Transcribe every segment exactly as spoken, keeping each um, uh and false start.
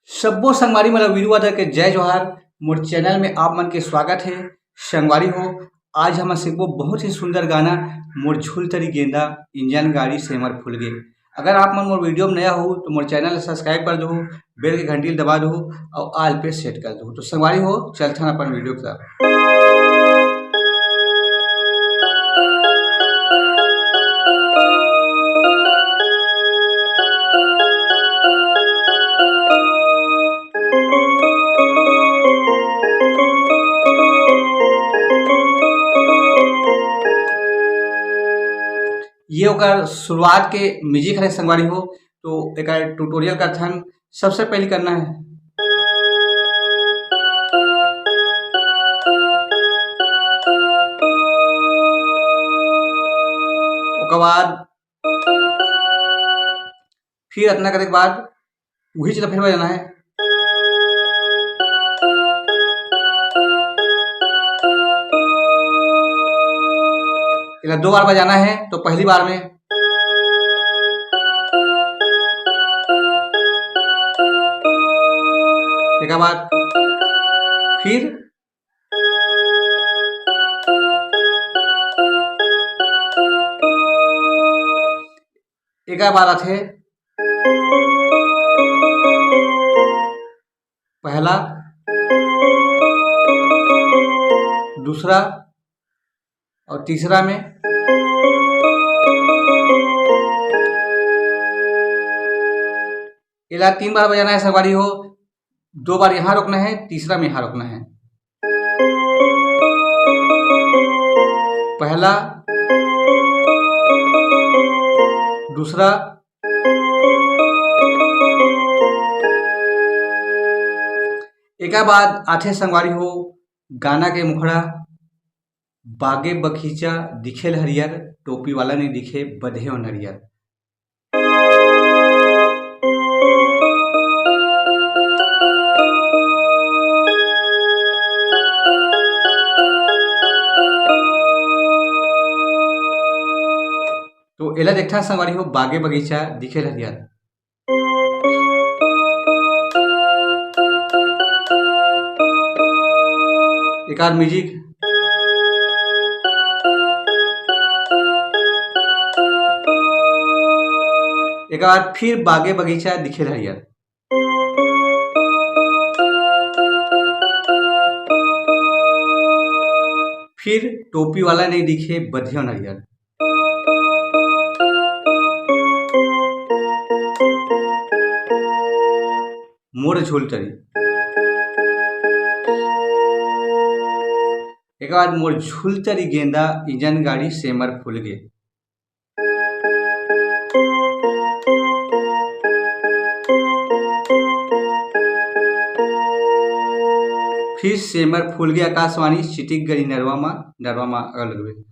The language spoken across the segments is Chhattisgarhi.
सब्बो संगवारी मन ल वीरू आदर के जय जोहार। मोर चैनल में आप मन के स्वागत हे। संगवारी हो, आज हम सीखबो बहुत ही सुंदर गाना, मोर झुलतरी गेंदा इंजन गाड़ी सेमर फूल गे। अगर आप मन मोर वीडियो में नया हो तो मोर चैनल ल सब्सक्राइब कर दो, बेल के घंटी ल दबा दो और ऑल पे सेट कर दो। तो संगवारी हो, चलथन अपन वीडियो की तरफ। ये ओकर शुरुआत के म्यूजिक हरे संगवारी हो। तो एकर ट्यूटोरियल करथन। सबसे पहले करना है, ओकर बाद फिर अतना करे के बाद उही चीज ला फिर बजाना है। एला दो बार बजाना है, तो पहली बार में, एकर बाद फिर एकर बाद आथे पहला, दूसरा और तीसरा में। एला तीन बार बजाना है संगवारी हो, दो बार यहाँ रोकना है, तीसरा में यहाँ रोकना है। पहला, दूसरा, एकर बाद आथे संगवारी हो गाना के मुखड़ा, बागे बगीचा दिखेल हरियर, टोपी वाला नहीं दिखे बधे हो नरियर। तो एला देखथन संगवारी हो, बागे बगीचा दिखेल हरियर। एकर म्यूजिक। एकर बाद फिर बागे बगीचा दिखेल हरियर। फिर टोपी वाला नहीं दिखे बधिया नरियर। मोर झुलतरी। एकर बाद मोर झुलतरी गेंदा इंजन गाड़ी सेमर फूल गे। फिर सेमर फूल गे आकाशवाणी चिटिक गरी नरवा मा, नरवा मा अगर लगबे।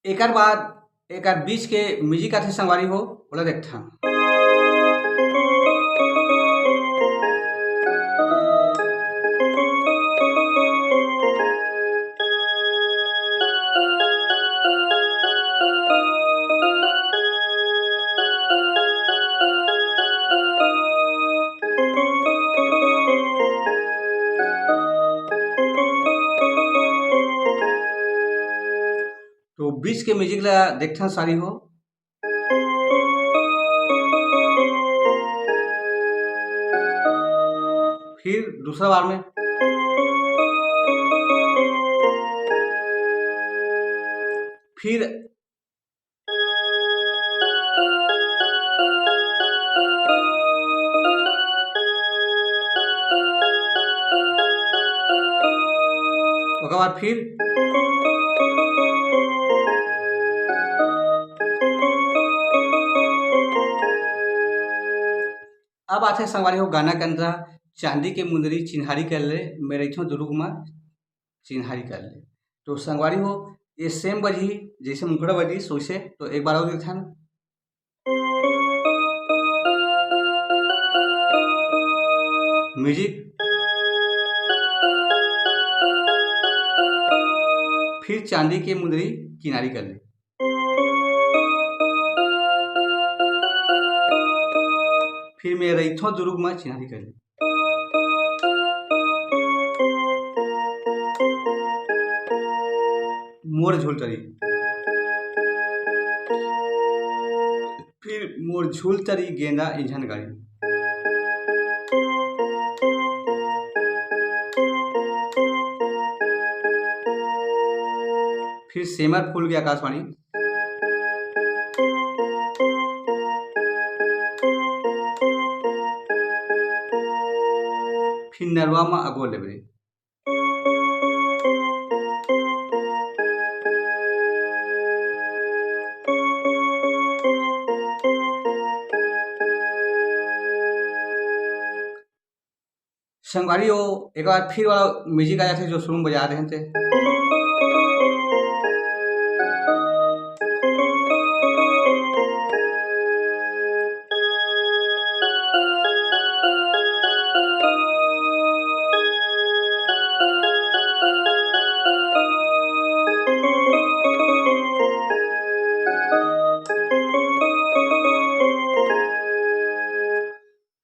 एकर बाद एकर बीच के म्यूजिक आथे संगवारी हो, ओला देखथन। तो बीच के म्यूजिक ला देखथन सारी हो। फिर दूसरा बार में, फिर ओकर बाद फिर अब आथे संगवारी हो गाना के अंतरा, चांदी के मुंदरी चिन्हारी कर ले, मैं रहिथों दुरुग मा चिन्हारी कर ले। तो संगवारी हो, ये सेम बजही जैसे मुखड़ा बजी, सोइसे। तो एक बार और देखथन। म्यूजिक। फिर चांदी के मुंदरी किनारी कर ले। फिर में रहिथो दुरुग म चिन्हारी कर ले। मोर झूल तरी। फिर मोर झूल तरी गेंदा इंजन गाड़ी। फिर सेमर फूल के आकाशवाणी। फिर नरवा म अगोर लेबरे। संगवारी हो, एक बार फिर वाला म्यूजिक आ जाथे जो शुरू में बजा रहे थे।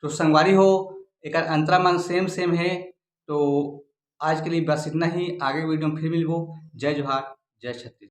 तो संगवारी हो, एकर अंतरा मन सेम सेम है। तो आज के लिए बस इतना ही, आगे वीडियो में फिर मिलबो। जय जोहार, जय छत्तीसगढ़।